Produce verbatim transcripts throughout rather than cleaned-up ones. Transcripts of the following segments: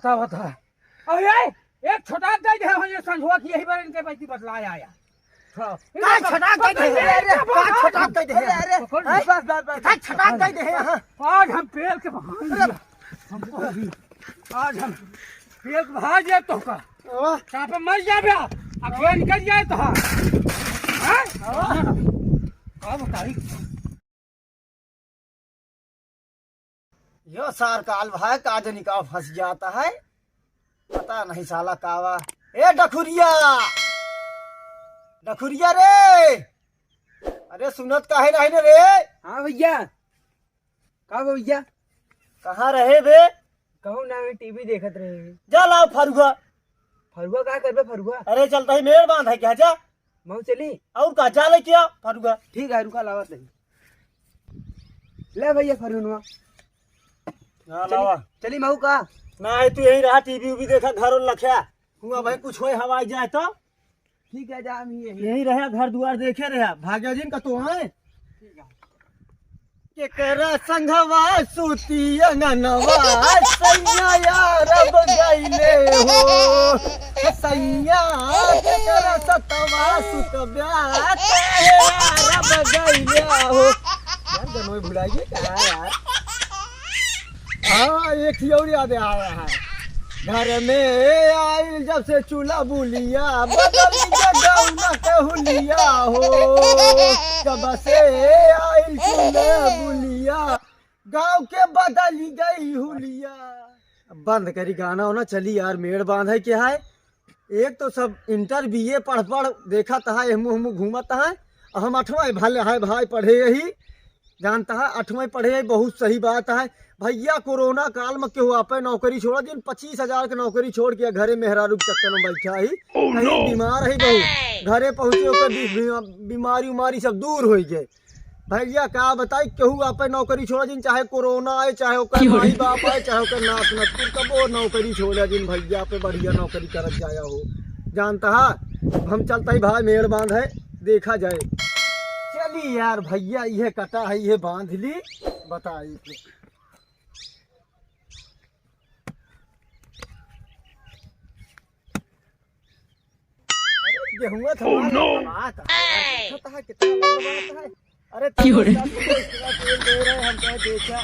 बतावा था। अरे, एक छोटा दे दे, हो ये संझवा की यही बार इनके बैठी बतलाया आया। हाँ। का छोटा दे दे? अरे, अरे, का छोटा दे दे? अरे, अरे, पकड़। हैं? बस, बस, बस, का छोटा दे दे? हाँ। आज हम पेल के बहान दिया। हमको अभी, आज हम पेल के बहान दिया तो का? हाँ। कहाँ पे मर जाबे? अब पेल निकल जाए तो हाँ। हाँ? का बताई? यो सार काल भाई का जनी का फंस जाता है, पता नहीं साला का वा। ए डखुरिया, डखुरिया रे, अरे सुनत काहे नहीं ने रे? हाँ भैया। का भैया? कहाँ रहे बे? कहूँ ना, टीवी देखत रहे। जा लाओ फरुआ। फरुआ का करबे फरुआ? अरे चलता ही मेड़ बांध है क्या? जा। मऊ चली? और का, जा लेके आ फरुआ। ठीक है, रुका लावत नहीं। ले भैया फरुआ। हाँ, चली, लावा। चली मऊ का? ना है, तू यहीं रहा, टीवी उवी देखा, घर और लख्या। हुआ भाई कुछ होए हवाई जाए तो? ठीक है, जा हम यहीं। यहीं रहा, घर दुआर देखे रहा, भाग्या जिन का तो आए। ठीक है। केकरा संघवा सूती अंगनवा, सैया यार अब गइले हो। सैया केकरा सतवा सुतब्या, काहे यार अब गइले हो। यार, जनोई भुलाइए का यार? हाँ, एक ही और याद आ रहा है। घर में आइल जब से चूल्हा बुलिया, बदल गया गौना के हुलिया हो। जब से आइल चूल्हा बुलिया, गाँव के बदल गई हुलिया। अब बंद करी गाना होना, चली यार, मेड़ बांध है क्या है? एक तो सब इंटर बीए पढ़ पढ़ देखत है, हमू हमू घूमत है। हम अठवां भले है भाई पढ़े यही, जानता है, अठवां पढ़े यही, बहुत सही बात है। भैया, कोरोना काल में केहू आपे नौकरी छोड़ा जिन, पच्चीस हजार के नौकरी छोड़ के घरे मेहरारू के चक्कर में बैठा ही। Oh, कहीं no! बीमार है बहुत, घरे पहुँचे ओकर बी-, बी-, बीमारी उमारी सब दूर हो गए। भैया, का बताई, केहू आपे नौकरी छोड़ा जिन, चाहे कोरोना आए, चाहे ओकर क्यों रे? माई बाप आए, चाहे ओकर नात नतपुर, कबो नौकरी छोड़ा जिन भैया, पे बढ़िया नौकरी करत जाया हो। जानता है, हम चलता ही भाई मेड़ बांध है, देखा जाए। चली यार भैया, ये कटा है, ये बांध ली, बताई फिर। अरे, गेहुआ तो Oh, no! बात है। देखो तो है, कितना बड़ा बात है। अरे, क्यों रे? तब तो इसका तेल दे रहे, हम कहे, देखा,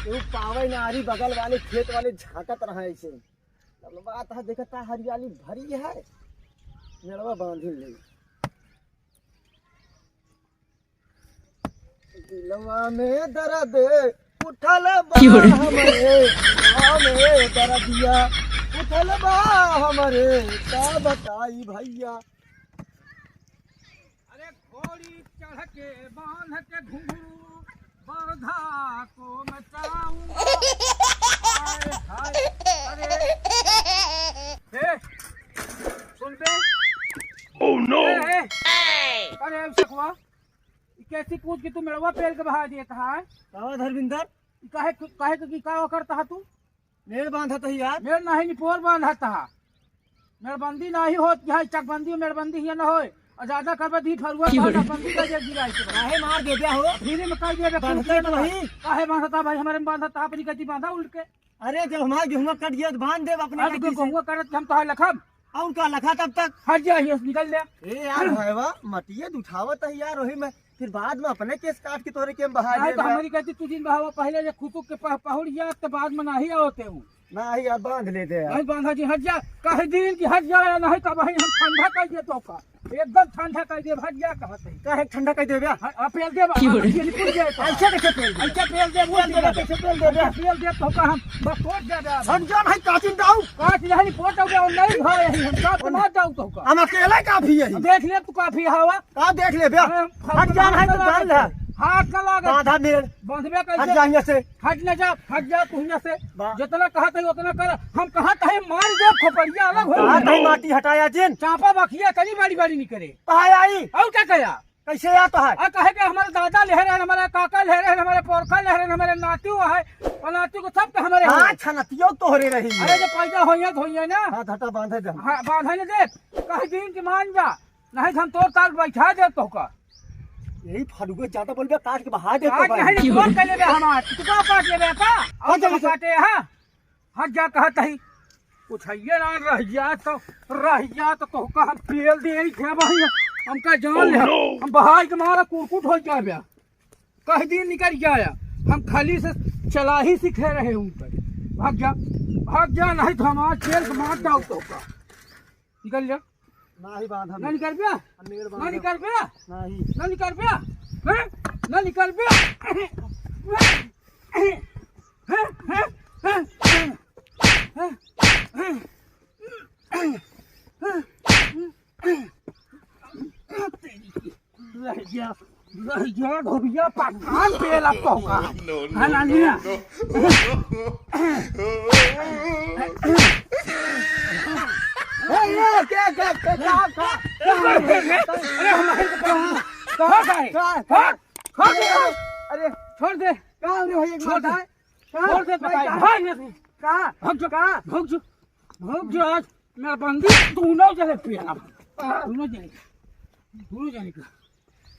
वो पावे ना, आरी बगल वाले खेत वाले झांकत रहा ऐसे। तब बात है, देखा, ता हरियाली भरी है, मेड़वा बांधी ले। दिलवा में दर्द उठल बा क्यों रे? हमरे, दिलवा में दर्दिया उठल बा हमरे, का बताई भैया। अरे घोड़ी चढ़ के बांध के घुंघरू बरधा को मचाऊंगा। हाय, हाय, अरे। ए, सुन बे। Oh, no! ए, ए। अरे, अब सकवा। ई कैसी कूद के तू मेड़वा पेल के बहा दिए कहा है? कावा धर्मेंद्र? ई काहे, काहे के, की का करता है तू? मेड़ बांधत ही यार। मेड़ नहीं, निपोर बांधत है। मेड़बंदी नहीं होत, यहाँ चकबंदी, मेड़बंदी हियाँ न होए। और ज्यादा करबे दी फरुआ की बांध, बोले? बंदी कर दे गिरा इसे। काहे मार दे दिया हो? फ्री में कर दे बे, बांधते कुछ तो नहीं। काहे बांधता भाई, हमारे में बांधता, अपनी गति बांधा उल्ट के। अरे, जब हमारा गेहुआ कट गया तो बांध देब अपने अरे, गति से। गेहुआ करत हम तो लखब। और का लखा तब तक? हट जा, यहाँ से निकल जा। ए यार, भैया, मटिया उठावत है यार, वही में फिर बाद में अपने केस काट के तोरे के हम बहा नहीं, देब तो यार। हमारी गलती, तू जिन बहावा पहले जे खुसुक के पह-, पहुड़ गया, तो बाद में नहीं आवते हूँ। नहीं यार, बांध लेते यार। नहीं बांधा जी, हट जा। कहे दिन की हट जा, नहीं तो वही हम ठंडा कर दे तो का। एकदम ठंडा कर दे, हट जा, कहत है। काहे ठंडा कर देबे? हाँ, आप पेल दे, की बोले? ये निकल जाए तो। ऐसे कैसे पेल देबे? ऐसे पेल दे, वो पेल देबे, कैसे पेल देबे? ऐसे पेल दे तो का हम बस तोड़ दे दे। हम जो नहीं काटिन दाऊ। काट यही पोट हो गया, नहीं भाई, यही हम काट मार जाऊ तो का। हम अकेले काफी है। देख ले तू काफी हवा। का देख ले बे? अरे, हट जा, नहीं तो बांध ले। हाथ का लागत। बांधा मेड़। बांधबे कैसे? हट जा यहाँ से। हट ना जा, हट जा तू यहाँ से। बा- जितना कहत है उतना कर। हम कहत है मार दे खोपड़िया अलग हो कहा गया। नहीं माटी हटाया जिन। चापा बखिया तनी बारी बारी नहीं करे। कहा आई? और क्या कहा? कैसे या तो है? आ कहे के हमारे दादा ले रहे, हमारे काका ले रहे, हमारे पोरखा ले रहे, हमारे नातियो है, और नातियो को सब तो हमारे हाँ, हैं। छनतियो तोहरे रही है। अरे जो पैदा होइए तो होइए ना। हाँ, धटा बांधे दे। हाँ, बांधे ने दे। कह दिन की मान जा। नहीं तो हम तोर तार बैठा दे तो का। यही फरुए ज्यादा बोलबे, काट के बहा दे तो आज भाई। नहीं, तोर कर लेबे हमार, तू का काट लेबे का? और हट जा, तो हट जा। काटे, हाँ? हट जा, कहत ही। कुछ हइये ना रह गया तो, रह गया तो तोहका हम पेल दे ही थे भाई। हमका जान ले, हम भाई के मारा कुरकुट हो गया बे। कह दिन निकल गया, हम खाली से चला ही सीखे रहे उन पर। भाग जा, भाग जा, नहीं तो हम आज पेल के मार डाल तोहका। निकल जा। नाही बांधब। ना निकल बे। हम मेड़ ना बांधब। निकल बे। नाही। ना निकल बे। हैं? ना निकल बे। हैं? हैं? हैं? रह गया, रह गया, ढोबिया पठान पेल अब तोहका। है ना, लिया? ए, ए, क्या, क्या, क्या, क्या, क्या? अरे, हमारे को कहाँ? कहाँ का है? कहाँ? छोड़, छोड़ दे। अरे, छोड़ दे। कहाँ रे भाई, एक छोड़ बात दे। है? कहाँ? छोड़ दे, भाई, बताइए। कहाँ? भाग यहाँ से। कहाँ? भाग जो, कहाँ? भाग जो, भाग जो आज। मेरा बंदी दोनों जने पिया ना। दोनों जने। दोनों जने का।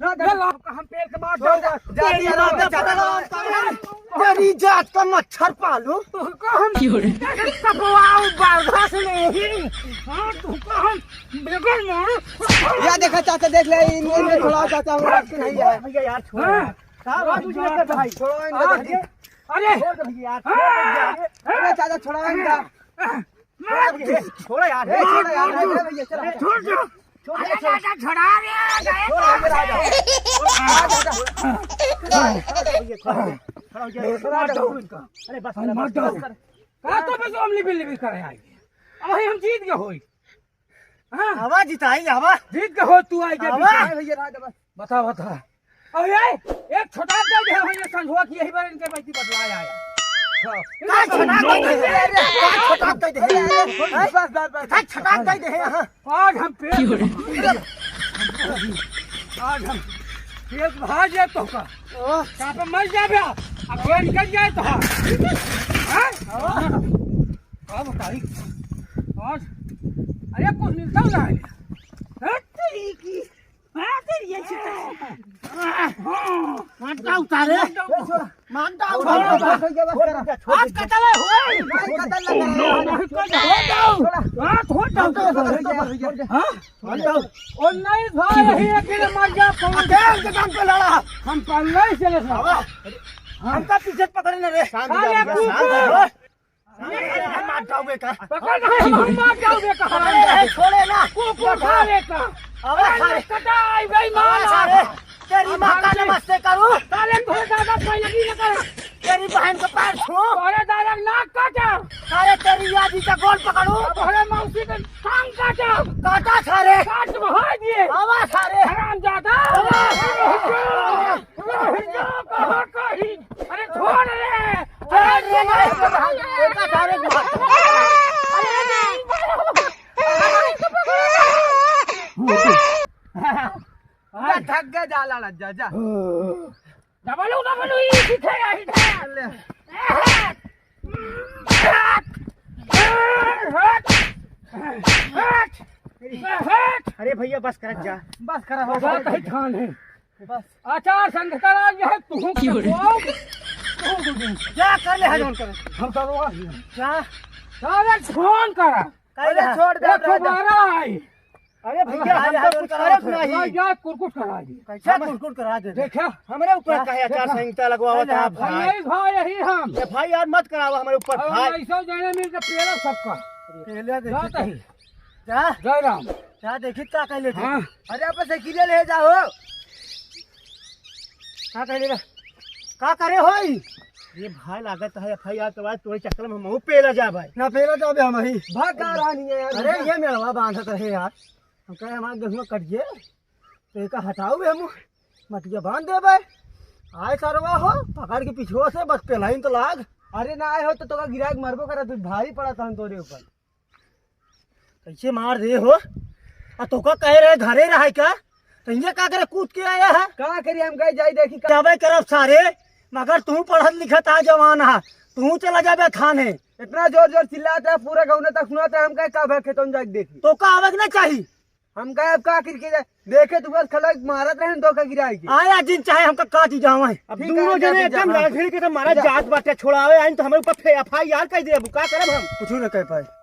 ना, ये लो, हम पेल के मार छोड़ दे। जाऊंगा। जा, जा, जा, जा, जा, जा। तेरी जात का मच्छर पालो। तुमको हम क्यों रे? कपवाओ बर्दाश्त नहीं। हाँ, तुमको हम बिल्कुल मारो। या देखा चाचा, देख ले, इन, इनमें थोड़ा चाचा, हम रख के नहीं है। भैया यार, छोड़ हाँ। यार। साहब, आज उठे भाई, छोड़ो इनका आज भाई। ये, अरे। छोड़ दे भैया यार, हाँ। छोड़ दे भैया। अरे चाचा, छोड़ो इनका। छोड़ो यार, ए, छोड़ो यार, ए, भैया, चलो, ए, छोड़ दो। छोड़ दे, अरे छोड़। दादा, छोड़ा रे, गए छोड़, कहाँ आगे आ जाओ। से? आ, आ, आ, आ, आ, भैया, छोड़ दे। छोड़ो, छोड़ो, छोड़ो, मार दो। छोड़ो इनका। अरे बस अरे कर, मार बस दो। कर। का तो बस ओमली बिल्ली भी करे आएगी। अब भाई हम जीत गए होई। हाँ? आवा जिताई, आवा। जीत गए हो तू आएगी आवा। जीत गए। भैया, राजा बस। बता, बता। अरे, एक छोटा दे दे, हम ये संझुआ की यही बार इनके बैठी बतलाए आया। का छोटा दे दे, अरे, का छोटा दे दे, अरे, बस, बस, बस। का छोटा दे दे, हाँ। आज हम पेट, आज हम पेट भर जाए तो का? ओ। कहाँ पे मर जाबे आप? अब पेट निकल जाए तो हाँ। हाँ? अब भाई, आज, अरे, कुछ मिलता ना है। हट तेरी की। मार दे, ये छिपा। मार डाल उतारे। मार डाल उतारे। आज कतल है, होई। नहीं, कतल ना करे। छोड़ दो। हाँ, छोड़ दो। हाँ? छोड़ दो। ओ नहीं, भाई, यही अकेले मर जा, कौन? अकेले के दम पे लड़ा। हम पहले ही चले थे। हमका पीछे पकड़े ना रे। साले कुकुर। मार जाओगे का? पकड़ के हम मार जाओगे का? अरे, छोड़े ना। कुकुर साले का। अबे अरे, साले। कटाई गई अबे मार। साले, तेरी माँ का नमस्ते करूँ। साले, तोरे दादा पैलगी न कर। तेरी बहन को पैर छू। अरे, दादा नाक काटा। अरे, तेरी यादी का गोड़ पकड़ू। अब हरे मौसी का टांग काटा। काटा साले। काट भाई दिए। अबे साले। हरामजादा। अबे। अरे, कहाँ कहीं? अरे, छोड़ रे। अरे, ये नहीं, ये नहीं, ये नहीं। अरे, नहीं। अरे, थक गया, जा, ला, ला, जा, जा। डब्ल्यू डब्ल्यू ई सीखे, यही थे। ले। अरे भैया, बस करत जा। बस करा, बस बस करा। कहीं ठान है। बस। आचार संहिता लाग है, तू क्यों रे? जा कर ले, हाथ जोड़ कर। हम तो रोआ। जा। सारे फोन करा। काहे अरे, जा? छोड़ दे, एक रह जा। दोबारा आई। अरे भैया, अरे, हम तो हाथ कुछ जोड़ कर करत रह नहीं। जा, कुरकुट करा दी। कैसा कुरकुट करा दे? देखा? हमरे ऊपर क्या? काहे आचार देखा? संहिता लगवावत अरे, आप भाई? नहीं भाई, यही हम। एफ आई आर मत करावा हमरे ऊपर, और भाई। ऐसा जाने मिल के पेला सबका। पेला देखी जाता तो। ही। जा। जय राम। जा देखी का कहले थे। हाँ। अरे आप साइकिल ले जाओ। का कहले बा? का करे होई? ये भाई लागत है एफ आई आर करवाए, तोरे चक्कर में हमहू पेला जा भाई। ना पेला जाबे हम ही। भाग का रानी है यार। अरे ये मेड़वा बांधत रहे यार। हम कहे हमार गेहुआ कट गए। तो एका हटाऊ बे हम। मटिया बांध दे बे। आए सरवा हो, पकड़ के पिछुआ से बस पेलाइन तो लाग। अरे ना आए हो तो तोका गिराए के मरबो करा, तू भारी पड़ा तहन तोरे ऊपर। कैसे मार दे हो? आ तोका कहे रहे घरे रहे का? तो ये का करे कूद के आया है? का करी हम गए जाई देखी का? जाबे करब सारे, मगर तू पढ़त लिखत आ जवान है, तू चला जाबे थाने। इतना जोर जोर चिल्लात रहा, पूरा गौना तक सुनात रहा, हम कहे का भा खेतों जाके देखी। तोका आवे के ना चाही। हम कहे अब का करी के जाए? देखे तू बस खड़ा मारत रहे, तोका गिराई के। आया जिन चाहे हमका काटी जावे। अब ठीक है, दोनों जने जा, एकदम जा। लड़खड़ी के तो मारा जा। जात बाटे, छोड़ावे आइन तो हमरे ऊपर फे-, एफ आई आर कर दे, अब का करब हम? कुछ ना कह पाए।